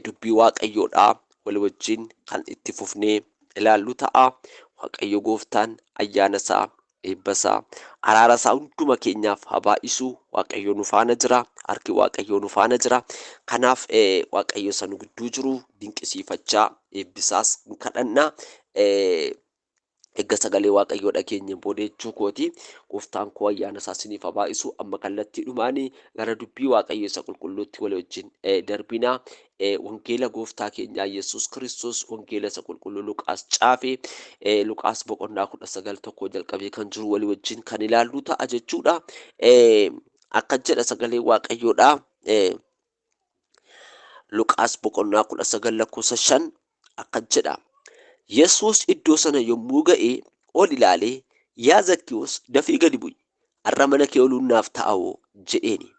Dubbii Waaqayyoodhaa wal wajjin kan itti fufnee ilaallu ta'a. Waaqayyo gooftaan ayyaana isaa, eebba isaa, araara isaa hunduma keenyaaf haa baay'isu. Waaqayyo nu faana jira. Harki Waaqayyoo nu faana jira. Kanaaf Waaqayyo isa nu gidduu jiru dinqisiifachaa eebbisaas hin kadhanna. Erga sagalee Waaqayyoo dhageenyeen booda jechuu kooti. Gooftaan koo ayyaana isaa isiniif haa baay'isu. Amma kallattiidhumaan gara dubbii Waaqayyoo isa qulqulluutti walii wajjin darbina. Wangeela gooftaa keenyaa Yesuus Kiristoos wangeela isa qulqulluu Luqaas caafe, Luqaas boqonnaa 19 tokko jalqabee kan jiru walii wajjin kan ilaallu ta'a jechuudha. Akka jedha sagalee Waaqayyoodha. Luqaas boqonnaa 19 lakkoofsa 5 akka jedha. Yesuus iddoo sana yommuu ga'e ol ilaalee, "Yaa Zakkiyoos, dafii gadi bu'i, har'a mana kee ooluun naaf ta'awoo" jedheeni.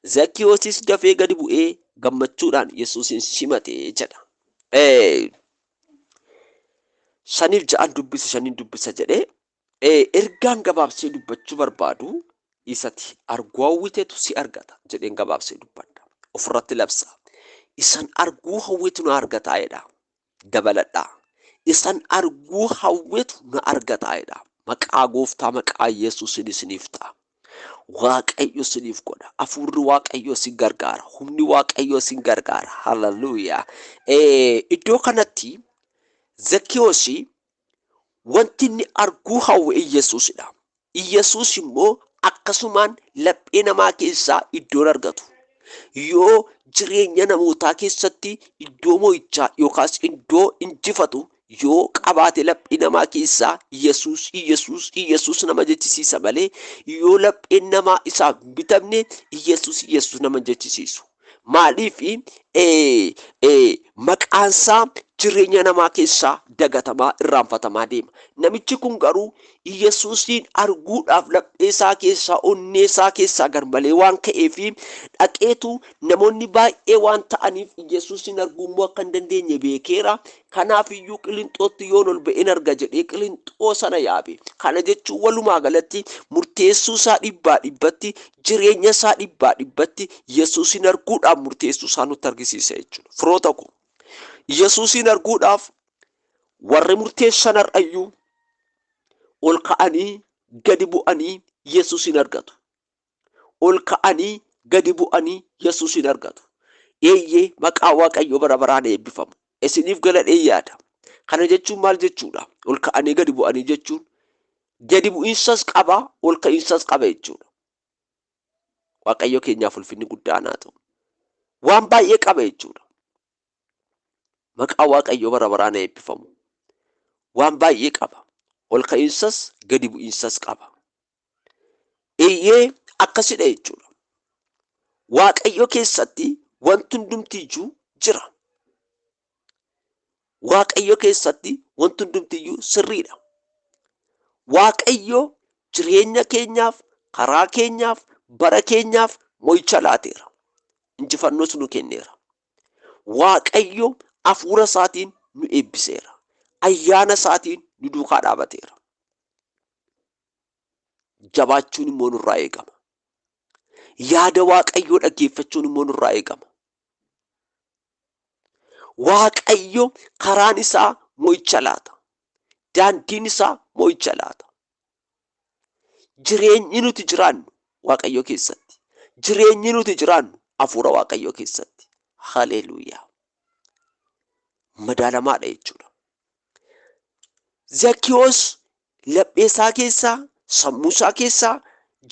Zakkiyoosis dafee gadi bu'ee gammachuudhaan Yesuusin simate jedha. Shaniif ja'an dubbisa, shaniin dubbisa jedhee ergaan gabaabsee dubbachuu barbaadu, isati arguu hawwitetu si argata jedheen gabaabsee dubbadha. Ofirratti labsa. Isan arguu hawwetu na argataa jedha. Dabaladhaa. Isan arguu hawwetu na argataa jedha. Maqaa gooftaa, maqaa Yesuusin isiniif ta'a. Waaqayyo isiniif godha. Hafuurri Waaqayyo isin gargaara. Humni Waaqayyo isin gargaara. Hallelujaa. Iddoo kanatti Zakkiyoosii wanti inni arguu hawwe Iyyasuusidha. Iyyasuus immoo akkasumaan laphee namaa keessaa iddoon argatu. Yoo jireenya namootaa keessatti iddoo mo'ichaa yookaas iddoo injifatu yoo qabaate, laphee namaa keessaa Iyyasuus, Iyyasuus, Iyyasuus nama jechisiisa malee, yoo lapheen namaa isaaf hin bitamne Iyyasuus, Iyyasuus nama jechisiisu. Maaliif? Maqaansaa jireenya namaa keessaa dagatamaa, irraanfatamaa deema. Namichi kun garuu Iyyasuusiin arguudhaaf laphee isaa keessaa, onnee isaa keessaa garmalee waan ka'eef, dhaqeetu namoonni baay'ee waan ta'aniif Iyyasuusiin arguu immoo akka hin dandeenye beekeera. Kanaaf iyyuu qilinxootti yoon ol ba'een arga jedhee qilinxoo sana yaabe. Kana jechuun walumaa galatti murteessuu isaa dhibbaa dhibbatti, jireenya isaa dhibbaa dhibbatti Yesuusiin arguudhaaf murteessuu isaa nutti argisiisa jechuudha. Firoota koo, Yesuusiin arguudhaaf warri murteessan har'ayyuu ol ka'anii gadi bu'anii Yesuusiin argatu. Ol ka'anii gadi bu'anii Yesuusiin argatu. Eeyyee, maqaa Waaqayyoo bara baraan eebbifamu. Isiniif galadhee yaada. Kana jechuun maal jechuudha? Ol ka'anii gadi bu'anii jechuun gadi bu'iinsas qaba, ol ka'iinsas qaba jechuudha. Waaqayyo keenyaaf ulfinni guddaan haa ta'u. Waan baay'ee qaba jechuudha. Maqaa Waaqayyoo bara baraan eebbifamu. Waan baay'ee qaba. Ol ka'iinsas gadi bu'iinsas qaba. Eeyyee, akkasidha jechuudha. Waaqayyo keessatti wanti hundumtiyyuu jira. Waaqayyo keessatti wanti hundumtiyyuu sirriidha. Waaqayyo jireenya keenyaaf, karaa keenyaaf, bara keenyaaf mo'icha laateera. Injifannoos nu kenneera. Waaqayyo hafuura isaatiin nu eebbiseera. Ayyaana isaatiin nu duukaa dhaabateera. Jabaachuun immoo nurraa eegama. Yaada Waaqayyoo dhaggeeffachuun immoo nurraa eegama. Waaqayyo karaan isaa mo'icha laata. Daandiin isaa mo'icha laata. Jireenyi nuti jiraannu Waaqayyo keessatti. Jireenyi nuti jiraannu hafuura Waaqayyoo keessatti. Haleluuyaa. Madaalamaadha jechuudha. Zakkiyoos laphee isaa keessaa, sammuu isaa keessaa,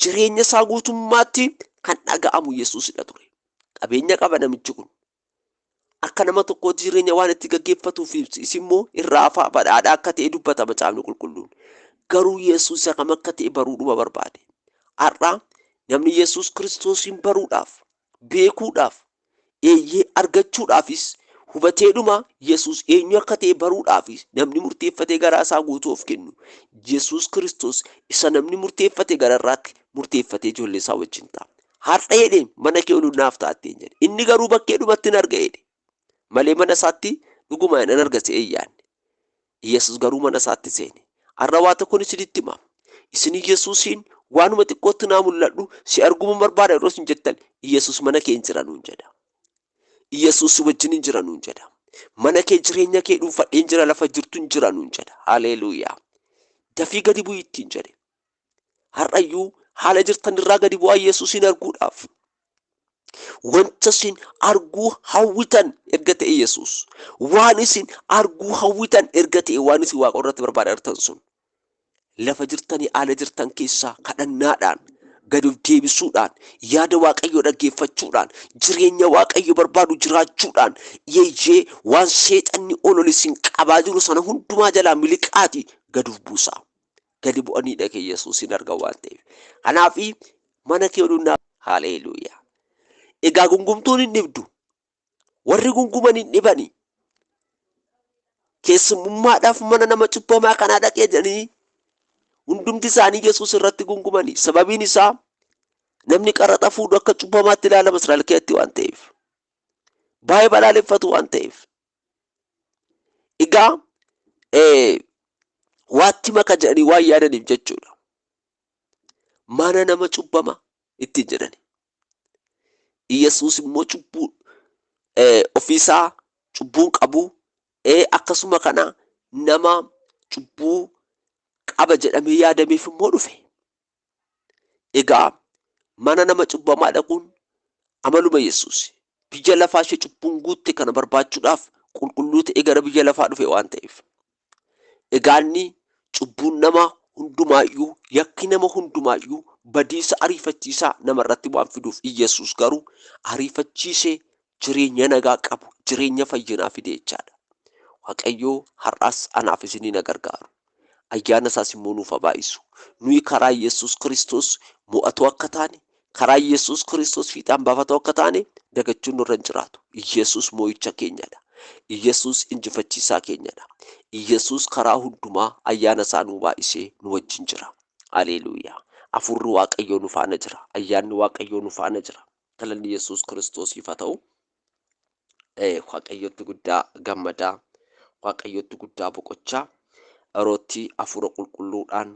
jireenya isaa guutummaatti kan dhaga'amu Yesuusidha ture. Qabeenya qaba namichi kun. Akka nama tokkootti jireenya waan itti gaggeeffatuuf immoo irraa hafaa badhaadhaa akka ta'e dubbata Macaafni Qulqulluun. Garuu Yesuus akkam akka ta'e baruudhuma barbaade. Har'a namni Yesuus Kiristoosiin baruudhaaf, beekuudhaaf, eeyyee argachuudhaafis, hubateedhuma Yesuus eenyu akka ta'e baruudhaafis namni murteeffatee garaa isaa guutuu of kennu, Yesuus Kiristoos isa namni murteeffate gararraatti murteeffatee ijoollee isaa wajjin ta'a. Har'a jedhee mana kee ooluun naaf taatteen jedhe. Inni garuu bakkee dhumatti hin arga jedhe. Malee mana isaatti dhuguma hin arga se'ee yaadne. Yesuus garuu mana isaatti seene. Har'a waa tokkoon isinitti hima. Isin Yesuusiin waanuma xiqqootti naa mul'adhu, si arguma barbaada yeroo isin jettan, Yesuus mana kee hin jira nuun jedha. Yesuus wajjin hin jira nuun jedha. Mana kee jireenya kee dhuunfadheen jira lafa jirtu hin jira nuun jedha. Haleluuyaa. Dafii gadi bu'i ittiin jedhe. Har'ayyuu haala jirtan irraa gadi bu'aa Yesuusin arguudhaaf. Wanta isin arguu hawwitan erga ta'e Yesuus. Waan isin arguu hawwitan erga ta'e waan isin waaqa irratti barbaadan sun. Lafa jirtanii haala jirtan keessaa kadhannaadhaan gadi of deebisuudhaan yaada Waaqayyoo dhaggeeffachuudhaan jireenya Waaqayyo barbaadu jiraachuudhaan yeeyyee waan seexanni olol isin qabaa jiru sana hundumaa jalaa miliqaati gadi of buusaa. Gadi bu'anii dhaqee Yesuusin argan waan ta'eef. Kanaaf mana kee odunnaa. Haleluuyaa. Egaa gungumtuun hin dhibdu. Warri gunguman hin dhibani. Keessummaadhaaf mana nama cubbamaa kanaa dhaqee jedhanii hundumti isaanii Yesuus irratti gungumani. Sababiin isaa namni qaraxa fuudhu akka cubbamaatti ilaalama Israa'el keessatti waan ta'eef. Baay'ee balaaleffatu waan ta'eef. Egaa waatti maka jedhanii waan yaadaniif jechuudha. Mana nama cubbamaa ittiin jedhani. Yesuus immoo cubbuu ofiisaa cubbuun qabu akkasuma kana nama cubbuu qaba jedhamee yaadameef immoo dhufe. Egaa mana nama cubbamaa dhaquun amaluma Yesuus. Biyya lafaa ishee cubbuun guutte kana barbaachuudhaaf qulqulluu ta'ee gara biyya lafaa dhufe waan ta'eef. Egaa inni cubbuun nama hundumaayyuu yakki nama hundumaayyuu badiisa ariifachiisaa namarratti waan fiduuf Yesuus garuu ariifachiisee jireenya nagaa qabu jireenya fayyinaa fide jechaadha. Waaqayyoo har'as anaaf isinii na gargaaru. Ayyaana isaas immoo nuuf haa baay'isu. Nuyi karaa Yesuus Kiristoos mo'atoo akka taane, karaa Yesuus Kiristoos fiixaan baafatoo akka taane dagachuun nurra hin jiraatu. Yesuus moo'icha keenyadha. Yesuus injifachiisaa keenyadha. Yesuus karaa hundumaa ayyaana isaa nuu baay'isee nu wajjin jira. Haleluuyaa. Hafuurri Waaqayyoo nu faana jira. Ayyaanni Waaqayyoo nu faana jira. Galanni Yesuus Kiristoosiif haa ta'u. Waaqayyotti guddaa gammadaa. Waaqayyotti guddaa boqochaa. Yerootti hafuura qulqulluudhaan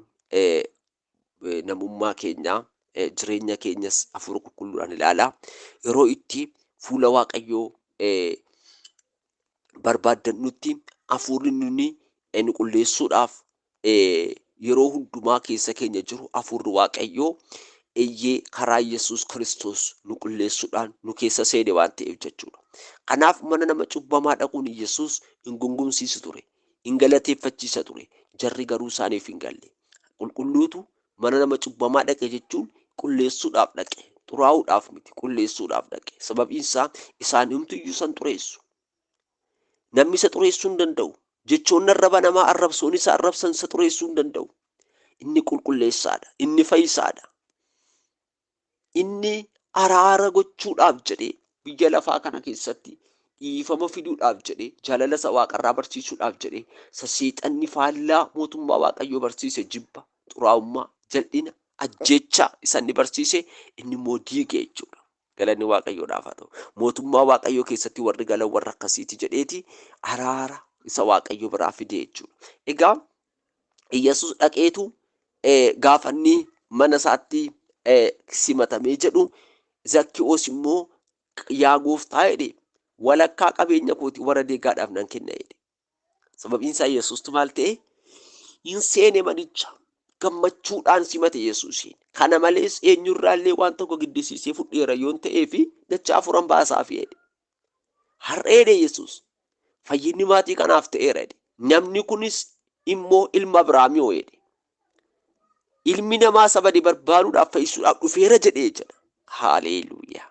namummaa keenya jireenya keenyas hafuura qulqulluudhaan ilaalaa. Yeroo itti fuula Waaqayyoo barbaaddannutti hafuurri nuni nu qulleessuudhaaf yeroo hundumaa keessa keenya jiru hafuurri Waaqayyoo eeyyee karaa Yesuus Kiristoos nu qulleessuudhaan nu keessa seene waan ta'eef jechuudha. Kanaaf mana nama cubbamaa dhaquun Yesuus hin gungumsiisu ture, hin galateeffachiisa ture. Jarri garuu isaaniif hin galle. Qulqulluutu mana nama cubbamaa dhaqe jechuun qulleessuudhaaf dhaqe. Xuraa'uudhaaf miti, qulleessuudhaaf dhaqe. Sababiin isaa isaan homtuyyuu san xureessu. Namni isa xureessuu hin danda'u. Jechoonni arraba namaa arrabsoon isa arrabsan isa xureessuu hin danda'u. Inni qulqulleessaadha. Inni fayyisaadha. Inni araara gochuudhaaf jedhee biyya lafaa kana keessatti dhiifama fiduudhaaf jedhee jaalala isa waaqarraa barsiisuudhaaf jedhee isa seexanni faallaa mootummaa Waaqayyoo barsiise jibba, xuraa'ummaa, jal'ina, ajjeechaa isa inni barsiise inni immoo diige jechuudha. Galanni Waaqayyoodhaaf haa ta'u. Mootummaa Waaqayyoo keessatti warri galan warra akkasiiti jedheeti araara isa Waaqayyo biraa fide jechuudha. Egaa Yesuus dhaqeetu gaafa inni mana isaatti simatamee jedhu Zakki'oos immoo yaa gooftaa jedhe walakkaa qabeenya kooti warra deeggaadhaaf nan kenna jedhe. Sababiin isaa Yesuustu maal ta'e? Hin seene manicha gammachuudhaan simate Yesuusiin. Kana malees eenyurraallee waan tokko giddisiisee fudheera yoon ta'ee fi dachaa afuran baasaafi jedhe. Har'a jedhe Yesuus fayyinni maatii kanaaf ta'eera jedhe. Namni kunis immoo ilma Abrahaamii jedhe. Ilmi namaa isa bade barbaaduudhaaf fayyisuudhaaf dhufeera jedhee jedha. Haleluuyaa.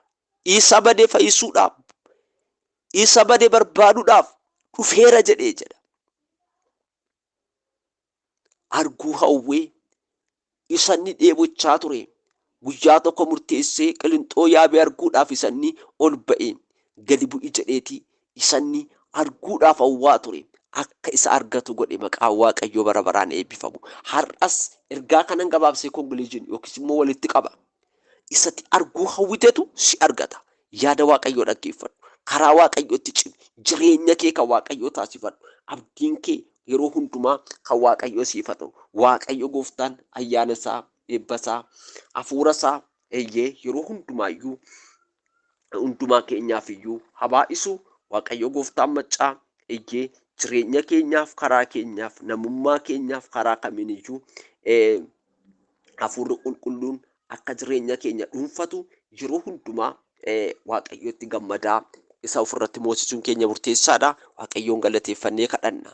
Isa bade fayyisuudhaaf, isa bade barbaaduudhaaf dhufeera jedhee jedha. Arguu hawwee isa inni dheebochaa ture guyyaa tokko murteessee qilinxoo yaabee arguudhaaf isa inni ol ba'e gadi bu'i jedheeti isa inni arguudhaaf hawwaa ture akka isa argatu godhe maqaan Waaqayyoo bara baraan eebbifamu. Har'as ergaa kanan gabaabsee conclusion yookiis immoo walitti qaba. Isatti arguu hawwitetu si argata. Yaada Waaqayyoo dhaggeeffadhu. Karaa Waaqayyootti cimi. Jireenya kee kan Waaqayyoo taasifadhu. Abdiin kee yeroo hundumaa kan Waaqayyoo siif haa ta'u. Waaqayyo gooftaan ayyaana isaa, eebba isaa, hafuura isaa eeyyee yeroo hundumaayyuu Hundumaa keenyaaf iyyuu haa baay'isu. Waaqayyo gooftaan maccaa eeyyee jireenya keenyaaf, karaa keenyaaf, namummaa keenyaaf karaa kamiin iyyuu hafuurri qulqulluun akka jireenya keenya dhuunfatu yeroo hundumaa Waaqayyotti gammadaa isa ofirratti moosisuun keenya murteessaadha. Waaqayyoon galateeffannee kadhanna.